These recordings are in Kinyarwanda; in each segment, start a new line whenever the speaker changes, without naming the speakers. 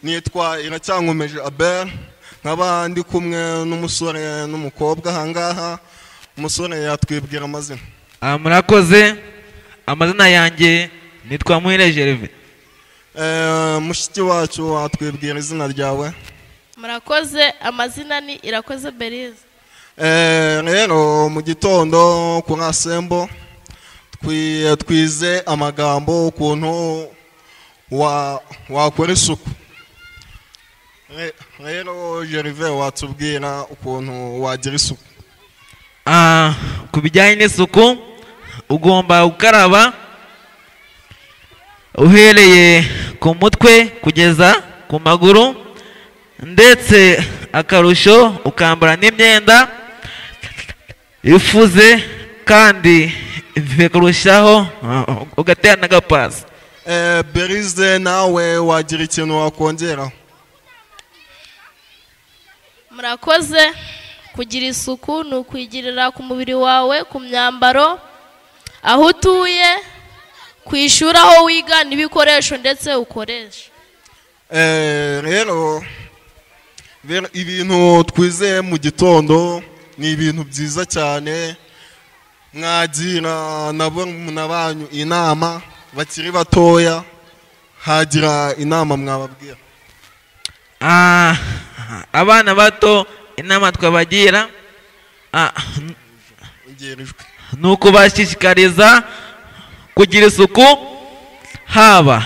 Nitwa Iracyankomeje Abel, nkaba ndi kumwe n'umusore n'umukobwa ahangaha. Umusore yatwibwira amazina.
Murakoze, amazina yanjye nitwa Muhire Gervais.
Mushiki wacu watwibwira izina ryawe.
Murakoze, amazina ni Irakoze Berize.
Rero mu gitondo ku Nkasembo twize amagambo ukuntu wakora isuku. Rero Gervais watubwira ukuntu wagira isuku.
Ku bijyanye n'isuku ugomba gukaraba uhereye ku mutwe kugeza ku maguru, ndetse akarusho ukambara n'imyenda ifuze, kandi bikarushaho ugatera n'agapasi.
Berize, nawe wagira ikintu wakongeraho.
Murakoze. Kugira isuku ni ukwigirira ku mubiri wawe, ku myambaro, aho utuye, ku ishuri aho wiga, n'ibikoresho ndetse ukoresha.
Rero ibintu twizeye mu gitondo ni ibintu byiza cyane. Mwagira na banyu inama bakiri batoya, hagira inama mwababwira.
Abana bato inama twabagira ni ukubashishikariza kugira isuku, haba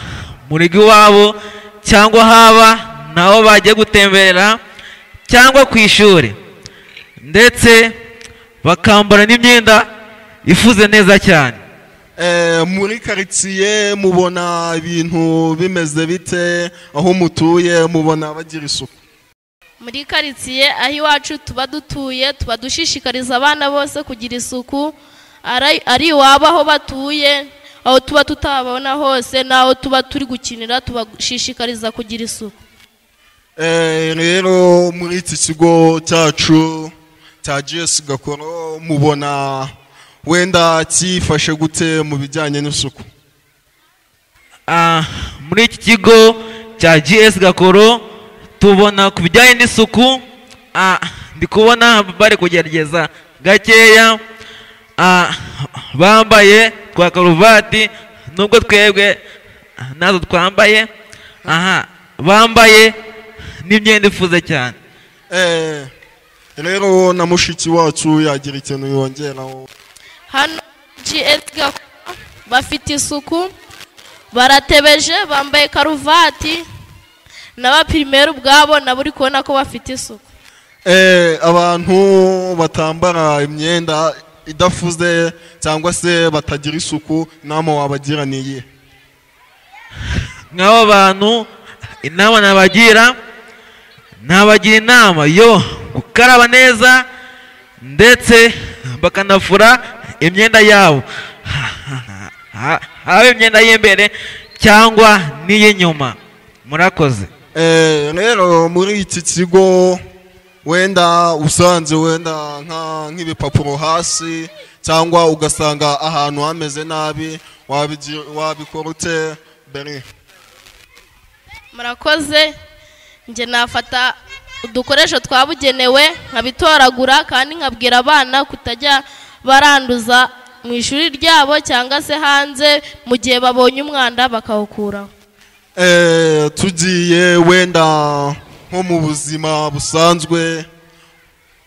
mu rugo iwabo cyangwa haba naho bagiye gutemberera cyangwa ku ishuri, ndetse bakambara n'imyenda ifuze neza cyane.
Muri karitsiye mubona ibintu bimeze bite? Aho mutuye mubona bagira isuku?
Muri karitsiye aho iwacu tuba dutuye tuba dushishikariza abana bose kugira isuku, ari iwabo aho batuye, aho tuba tutabona hose, n'aho tuba turi gukinira tubashishikariza kugira isuku.
Rero muri iki kigo cyacu cya GS Gakoro mubona wenda cyifashe gute mu bijyanye n'isuku?
Muri iki kigo cya GS Gakoro tubona ku bijyanye n'isuku, ndi kubona bari kugerageza gakeya, bambaye twa karuvati nubwo twebwe nazo twambaye, aha bambaye n'imyenda ifuze cyane.
Rero na mushiki wacu yagira ikintu yongeraho.
Hano GS Gakoro bafite isuku, baratebeje, bambaye karuvati, n'abapirimeri ubwabo nabo uri kubona ko bafite isuku.
Abantu batambara imyenda idafuze cyangwa se batagira isuku, inama wabagira ni iyihe?
Nk'abo bantu inama nabagira, nabagira inama yo gukaraba neza ndetse bakanafura imyenda yabo, haba imyenda y'imbere cyangwa n'iy'inyuma. Murakoze.
Rero muri iki kigo wenda usanze wenda nk'ibipapuro hasi cyangwa ugasanga ahantu hameze nabi, wabikora ute Beri?
Murakoze. Nje nafata udukoresho twabugenewe nkabitoragura, kandi nkabwira abana kutajya baranduza mu ishuri ryabo cyangwa se hanze, mu gihe babonye umwanda bakawukuraho.
Tugiye wenda nko mu buzima busanzwe,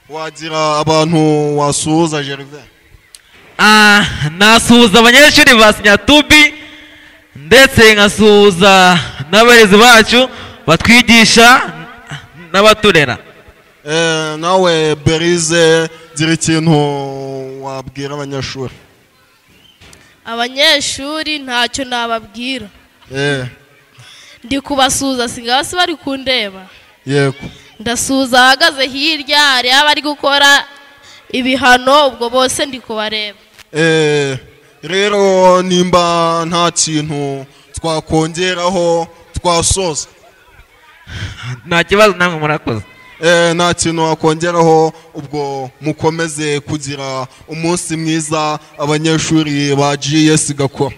wagira abantu wasuhuza Gervais?
Nasuhuza abanyeshuri ba Sinyatubi, ndetse nkasuhuza n'abarezi bacu batwigisha n'abaturera.
Nawe Berize, gira ikintu wabwira abanyeshuri.
Abanyeshuri ntacyo nababwira. Ndi kubasuhuza, singaba se bari kundeba.
Yego.
Ndasuhuza ahagaze hirya, hari abari gukora ibihano, ubwo bose ndi kubareba.
Rero nimba nta kintu twakongeraho twasoza.
Nta kibazo, namwe murakoze.
Nta kintu wakongeraho, ubwo mukomeze kugira umunsi mwiza abanyeshuri ba GS Gakoro.